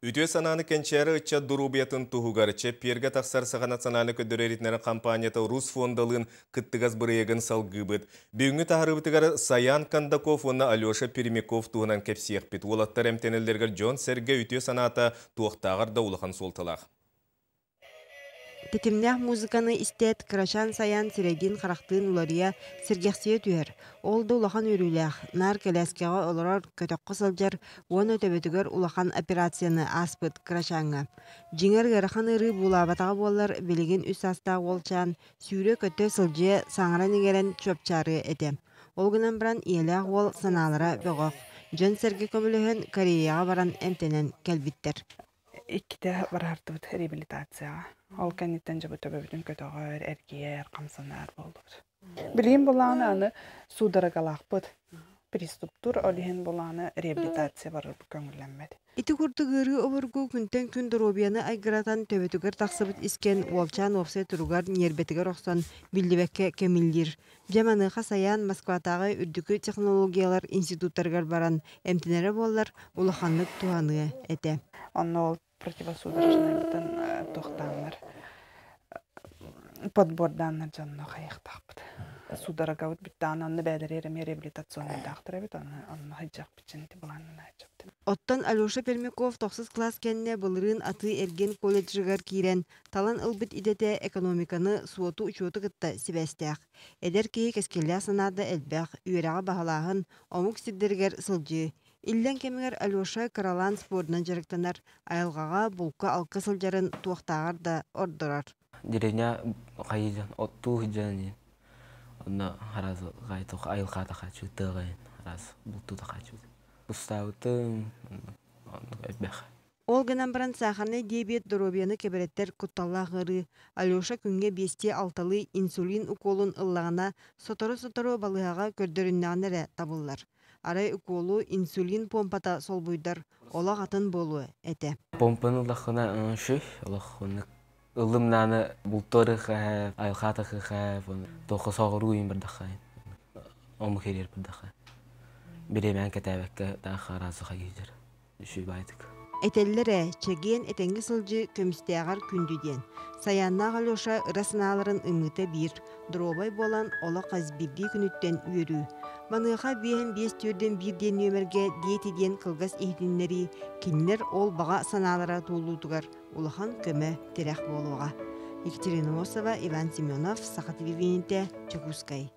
Үтүө санааны кэнчээри ыччат доруобуйатын туһугар чэппиэргэ тахсар Саха национальнай көрдөрөр-иһитиннэрэр хампаанньата Русфондалыын кыттыгас бырайыагын салгыыбыт. Бүгүҥҥү таһаарыыбытыгар Саян Кондаков уонна Алеша Пермяков туһунан кэпсиэхпит. Уолаттар эмтэнэллэригэр дьон-сэргэ үтүө санаата туохтааҕар да улахан суолталаах. Тэтимнээх музыканы истээт, кырачаан Сайаан сирэйдиин-харахтыын уларыйа, сэргэхсийэ түһэр. Ол да улахан үөрүүлээх, наар кэлээскэҕэ олорор, көтөххө сылдьар уонна төбөтүгэр улахан операцияны ааспыт кырачааҥҥа. Дьиҥэр ыарахан ыарыы буулаабатаҕа буоллар, билигин үс саастаах уолчаан сүүрэ-көтө сылдьыа, саҥаран-иҥэрэн чуопчаарыа этэ. Ол гынан баран ийэлээх уол санаалара бөҕөх, дьон-сэргэ көмөлөһөн Кореяҕа баран эмтэнэн кэлбиттэр. Иккитэ бараартыбыт реабилитацияҕа. Ол кэнниттэн дьэ бу төбөбүтүн көтөҕөр, эргийэр, хамсанар буоллубут. Билигин булааны аны судорогалаахпыт. Приступтуур, ол иһин булааны реабилитация барарбыт көҥүллэммэт. Ити курдук ыарыы обургу күнтэн күн доруобуйаны айгыратан төбөтүгэр тахсыбыт искэн уолчаан уопсай туругар ньиэрбэтигэр охсон биллибэккэ кэмиллиир. Дьэ маныаха Сайаан Москватааҕы үрдүкү технологиялар институттарыгар баран эмтэнэрэ буоллар улаханнык туһаныа этэ. Онно ол противосудорожнайбытын туохтааннар подбордааннар дьонно хайыахтаахпыт. Судорогабыт бүттэҕинэ онно бэйэлэригэр эмиэ реабилитационнайдаахтар эбит, онно онно сылдьыахпыт ити былааннан ааччыптым. Оттон Алеша Пермяков тохсус кылаас кэннэ былырыын атыы-эргиэн колледжыгар киирэн талан ылбыт идэтэ экономиканы суоту-учуоту кытта сибээстээх. Эдэр киһи кэскиллээх санаата элбэх, үөрэҕи баһылааһын, омук сирдэригэр сылдьыы. Иллэҥ кэмигэр Алеша кыралаан спордунан дьарыктанар, айылҕаҕа, булка-алка сылдьарын туохтааҕар да ордорор. Деревня хайыдьан оттуу сылдьан иһин онно араас айылҕата хааччы тыаҕа иһин араас бултуу да хааччыбыт. Устаабытым оннук элбэх. Ол гынан баран саахарнай диабет доруобуйаны кэбирэттэр кутталлаах ыарыы. Алеша күҥҥэ биэстии-алталыы инсулин укуолун ыллаҕына, сотору-сотору балыыһаҕа көрдөрүннэҕинэ эрэ табыллар. Арай укуолу инсулин помпата солбуйдар, олох атын буолуо этэ. Помпаны ыллаххына үчүгэй, олох оннук ыллым-нааны бултуорыха, айылҕаатахыха, туохха соҕуруу иин бардахха, омук ириэр бардахха. Бириэмээн кэтээбэккэ таах араасы хайыыдьар. Үчүгэй баайдык. Этэллэр ээ, чэгиэн этэҥҥэ сылдьыы көмүстээҕэр күндү диэн. Сайааннаах Алеша ыра санааларын ымыыта биир, доруобай буолан олох хас биирдии күнүттэн үөрүү. Маныаха биэһин биэс түөрдэн биир диэн нүөмэргэ диэти диэн кылгас иһитиннэрии кинилэр ол баҕа санаалара туолуутугар улахан көмө, тирэх буолуоҕа. Екатерина Носова, Иван Семенов, Саха телевидениетэ, Дьокуускай.